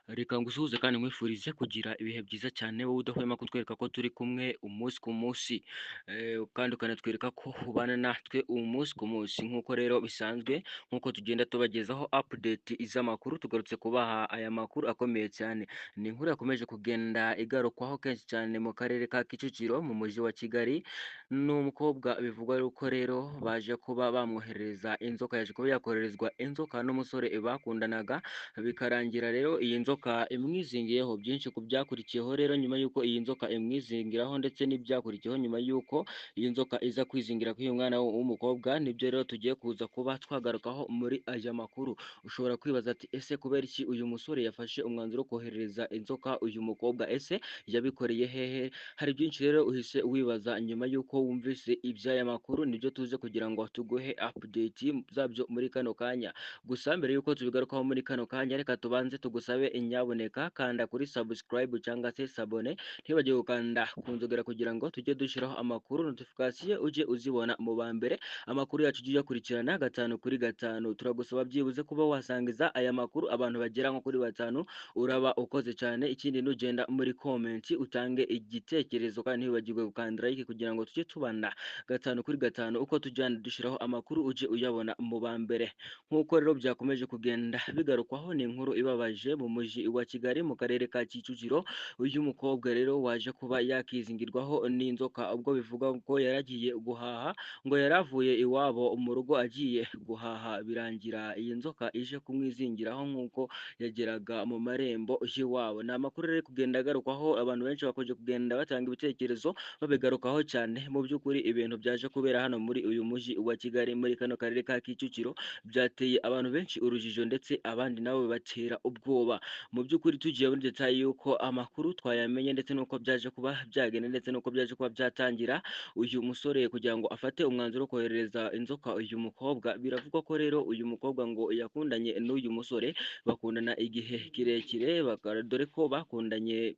Reka ngusuhuze kandi nkwifurize kugira ibihe byiza cyane, wowe udahwema kutwereka ko turi kumwe umunsi ku munsi, kandi ukanatwereka ko ubana natwe umunsi ku munsi. Nk'uko rero bisanzwe, nk'uko tugenda tubagezaho update z'amakuru, tugarutse kubaha aya makuru akomeye cyane. Ni inkuru yakomeje kugenda igarukwaho kenshi cyane mu karere ka Kicukiro mu mujyi wa Kigali. Ni umukobwa bivugwa yuko rero baje kuba bamwoherereza inzoka, yaje kuba yakohererezwa inzoka n'umusore bakundanaga, bikarangira rero iyi nzoka imwizingiyeho. Byinshi ku byakurikiyeho rero nyuma y'uko iyi nzoka imwizingiraho, ndetse n'ibyakurikiyeho nyuma y'uko iyi nzoka iza kwizingira kuri uyu mwana w'umukobwa, nibyo rero tugiye kuza kuba twagarukaho muri aya makuru. Ushobora kwibaza ati ese kubera iki uyu musore yafashe umwanzuro wo koherereza inzoka uyu mukobwa? Ese yabikoreye hehe? Hari byinshi rero uhise wibaza nyuma y'uko wumvise iby'aya makuru, nibyo tuze kugira ngo tuguhe update zabyo muri kano kanya. Gusa mbere y'uko tubigarukaho muri kano kanya, reka tubanze tugusabe nyabuneka kanda kuri subscribe cyangwa se sabone, ntibagire gukanda ku nzogera kugira ngo tujye dushyiraho amakuru, notification ujye uzibona mu ba mbere, amakuru yacu ujye uyakurikirana gatanu kuri gatanu. Turagusaba byibuze kuba wasangiza aya makuru abantu bagera nko kuri batanu, uraba ukoze cyane. Ikindi nugenda muri comment utange igitekerezo, kandi ntiwibagirwe gukanda like kugira ngo tujye tubana gatanu kuri gatanu, uko tujyana dushyiraho amakuru ujye uyabona mu ba mbere. Nk'uko rero byakomeje kugenda bigarukwaho, ni inkuru ibabaje mu mujyi wa Kigali mu karere ka Kicukiro. Uyu mukobwa rero waje kuba yakizingirwaho n'inzoka ubwo bivugwa ko yaragiye guhaha, ngo yaravuye iwabo mu rugo agiye guhaha, birangira iyi nzoka ije kumwizingiraho nk'uko yageraga mu marembo y'iwabo. Ni amakuru rero kugenda agarukwaho, abantu benshi bakomeje kugenda batanga ibitekerezo babigarukaho cyane. Mu by'ukuri ibintu byaje kubera hano muri uyu mujyi wa Kigali muri kano karere ka Kicukiro byateye abantu benshi urujijo, ndetse abandi nabo bibatera ubwoba. Mu by'ukuri tugiye muri detail y'uko amakuru twayamenye, ndetse n'uko byaje kuba byagenda, ndetse n'uko byaje kuba byatangira, uyu musore kugira ngo afate umwanzuro wo koherereza inzoka uyu mukobwa, biravugwa ko rero uyu mukobwa ngo yakundanye n'uyu musore, bakundana igihe kirekire, dore ko bakundanye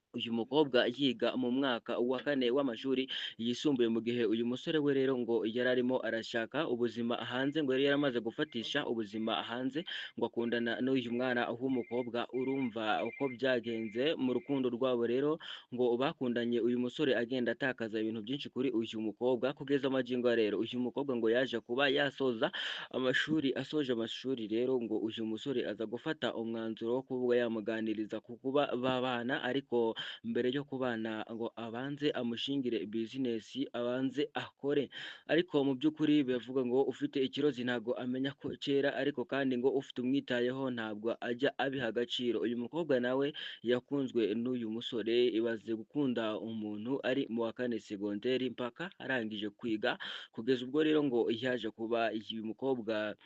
uyu mukobwa yiga mu mwaka wa kane w'amashuri yisumbuye, mu gihe uyu musore we rero ngo yari arimo arashaka ubuzima hanze, ngo yari yaramaze gufatisha ubuzima hanze, ngo akundana n'uyu mwana w'umukobwa. Urumva uko byagenze mu rukundo rwabo rero, ngo bakundanye uyu musore agenda atakaza ibintu byinshi kuri uyu mukobwa, kugeza magingo rero uyu mukobwa ngo yaje kuba yasoza amashuri. Asoje amashuri rero ngo uyu musore aza gufata umwanzuro wo kuba yamuganiriza ku kuba babana, ariko mbere yo kubana ngo abanze amushingire bizinesi, abanze akore. Ariko mu by'ukuri bavuga ngo ufite ikirozi ntabwo amenya ko cyera, ariko kandi ngo ufite umwitayeho ntabwo ajya abiha agaciro. Uyu mukobwa nawe yakunzwe n'uyu musore, ibaze gukunda umuntu ari mu wa kane segonderi mpaka arangije kwiga, kugeza ubwo rero ngo yaje kuba uyu mukobwa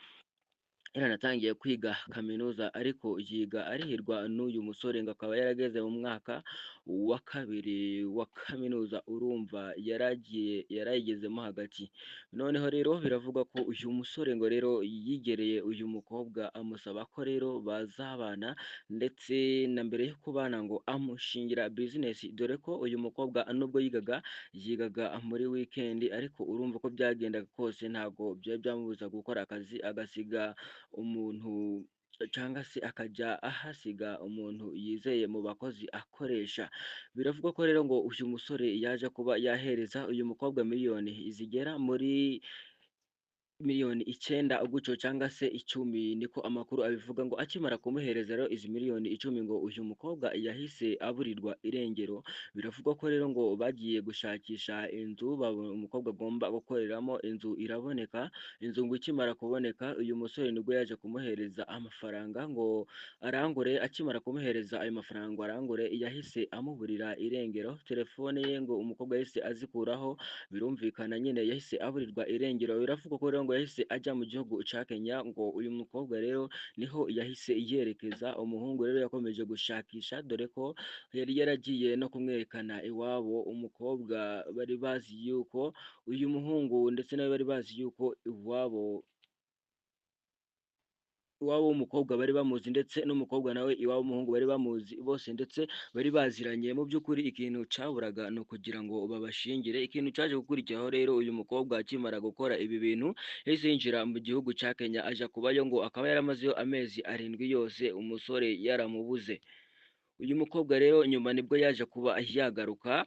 yaranatangiye kwiga kaminuza, ariko yiga arihirwa n'uyu musore, ngo akaba yarageze mu mwaka wa kabiri wa kaminuza, urumva yaragiye yarayigezemo hagati. Noneho rero biravugwa ko uyu musore ngo rero yigereye uyu mukobwa amusaba ko rero bazabana, ndetse na mbere yo kubana ngo amushingira bizinesi, dore ko uyu mukobwa nubwo yigaga muri weekend, ariko urumva ko byagendaga kose ntabwo byari byamubuza gukora akazi, agasiga umuntu cyangwa se akajya ahasiga umuntu yizeye mu bakozi akoresha. Biravugwa ko rero ngo uyu musore yaje kuba yahereza uyu mukobwa miliyoni zigera muri miliyoni 9 gutyo cyangwa se 10, niko amakuru abivuga. Ngo akimara kumuhereza rero izi miliyoni 10, ngo uyu mukobwa yahise aburirwa irengero. Biravugwa ko rero ngo bagiye gushakisha inzu umukobwa agomba gukoreramo, inzu iraboneka. Inzu ngo ikimara kuboneka, uyu musore nibwo yaje kumuhereza amafaranga ngo arangure. Akimara kumuhereza ayo mafaranga ngo arangure, yahise amuburira irengero. Telefone ye ngo umukobwa yahise azikuraho, birumvikana nyine yahise aburirwa irengero. Biravugwa ko rero ngo yahise ajya mu gihugu cya Kenya, ngo uyu mukobwa rero niho yahise yerekeza. Umuhungu rero yakomeje gushakisha, dore ko yari yaragiye no kumwerekana iwabo. Umukobwa bari bazi yuko uyu muhungu ndetse nawe bari bazi yuko iwabo iwabo w'umukobwa bari bamuzi ndetse n'umukobwa nawe iwabo w'umuhungu bari bamuzi bose ndetse bari baziranye. Mu by'ukuri ikintu caburaga ni ukugira ngo babashingire. Ikintu cyaje gukurikiraho rero, uyu mukobwa akimara gukora ibi bintu yahise yinjira mu gihugu cya Kenya aja kubayo, ngo akaba yaramazeyo amezi 7 yose umusore yaramubuze. Uyu mukobwa rero nyuma nibwo yaje kuba yagaruka,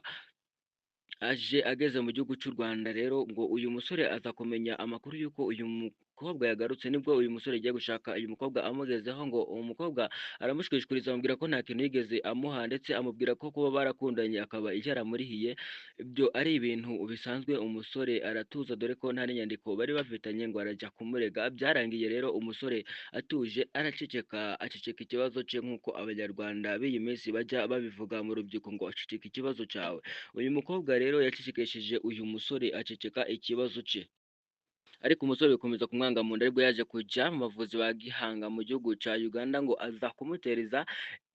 aje ageze mu gihugu cy'u Rwanda rero ngo uyu musore aza kumenya amakuru y'uko uyu mukobwa yagarutse. Nibwo uyu musore agiye gushaka uyu mukobwa, amugezeho ngo uwo mukobwa aramushwishuriza, amubwira ko nta kintu yigeze amuha, ndetse amubwira ko kuba barakundanye akaba yaramurihiye ibyo ari ibintu bisanzwe. Umusore aratuza, dore ko nta n'inyandiko bari bafitanye, ngo arajya kumurega. Byarangiye rero umusore atuje araceceka, aceceka ikibazo cye nk'uko Abanyarwanda b'iyi minsi bajya babivuga mu rubyiruko ngo aceceka ikibazo cyawe. Uyu mukobwa rero yacecekesheje uyu musore aceceka ikibazo cye, ariko umusore bikomeza kumwanga mu nda. Aribwo yaje kujya mu bavuzi ba gihanga mu gihugu cya Uganda ngo aza kumutereza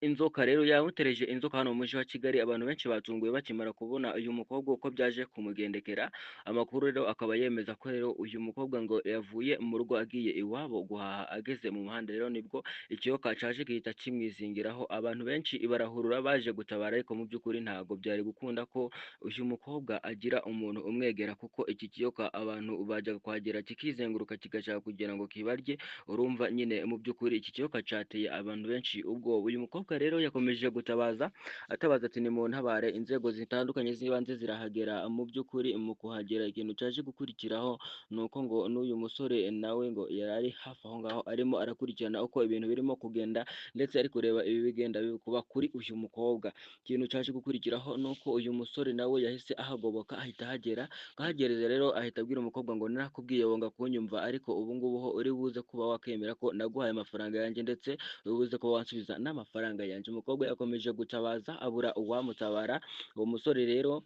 inzoka. Rero yamutereje inzoka hano mu mujyi wa Kigali. Abantu benshi batunguwe bakimara kubona uyu mukobwa uko byaje kumugendekera. Amakuru rero akaba yemeza ko rero uyu mukobwa ngo yavuye mu rugo agiye iwabo guhaha, ageze mu muhanda rero nibwo ikiyoka cyaje gihita kimwizingiraho. Abantu benshi barahurura baje gutabara, ariko mu by'ukuri ntabwo byari gukunda ko uyu mukobwa agira umuntu umwegera, kuko iki kiyoka abantu bajyaga kuhagera kikizenguruka kigashaka kugira ngo kibarye. Urumva nyine mu by'ukuri iki kiyoka cyateye abantu benshi ubwoba. Uyu mukobwa rero yakomeje gutabaza, atabaza ati nimuntabare. Inzego zitandukanye z'ibanze zirahagera. Mu by'ukuri mu kuhagera ikintu cyaje gukurikiraho ni uko ngo n'uyu musore nawe ngo yari ari hafi aho ngaho arimo arakurikirana uko ibintu birimo kugenda, ndetse ari kureba ibi bigenda kuba kuri uyu mukobwa. Ikintu cyaje gukurikiraho ni uko uyu musore nawe yahise ahagoboka, ahita ahagera. Ahagereze rero ahita abwira umukobwa ngo narakubwiye wanga kunyumva, ariko ubu ngubu ho uri buze kuba wakemera ko naguhaye amafaranga yanjye, ndetse uri buze kuba wansubiza n'amafaranga yanjye. Umukobwa yakomeje gutabaza abura uwamutabara. Uwo musore rero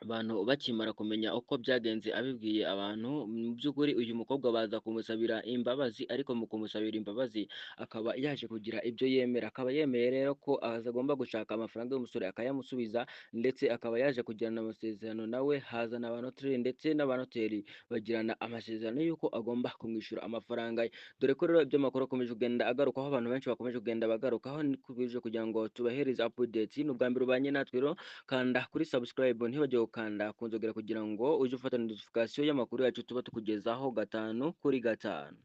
abantu bakimara kumenya uko byagenze abibwiye abantu, mu by'ukuri uyu mukobwa baza kumusabira imbabazi, ariko mu kumusabira imbabazi akaba yaje kugira ibyo yemera. Akaba yemeye rero ko agomba gushaka amafaranga y'umusore akayamusubiza, ndetse akaba yaje kugirana amasezerano nawe, hazana abanoteri ndetse n'abanoteri bagirana amasezerano y'uko agomba kumwishyura amafaranga ye. Dore ko rero ibyo makuru akomeje kugenda agarukaho, abantu benshi bakomeje kugenda bagarukaho, ni kugira ngo tubahereze updates. Ni ubwa mbere ubanye natwe rero, kanda kuri subscribe, ntiwibagirwe gukanda ku nzogera kugira ngo ujye ufata notification y'amakuru yacu tuba tukugezaho 5 kuri 5.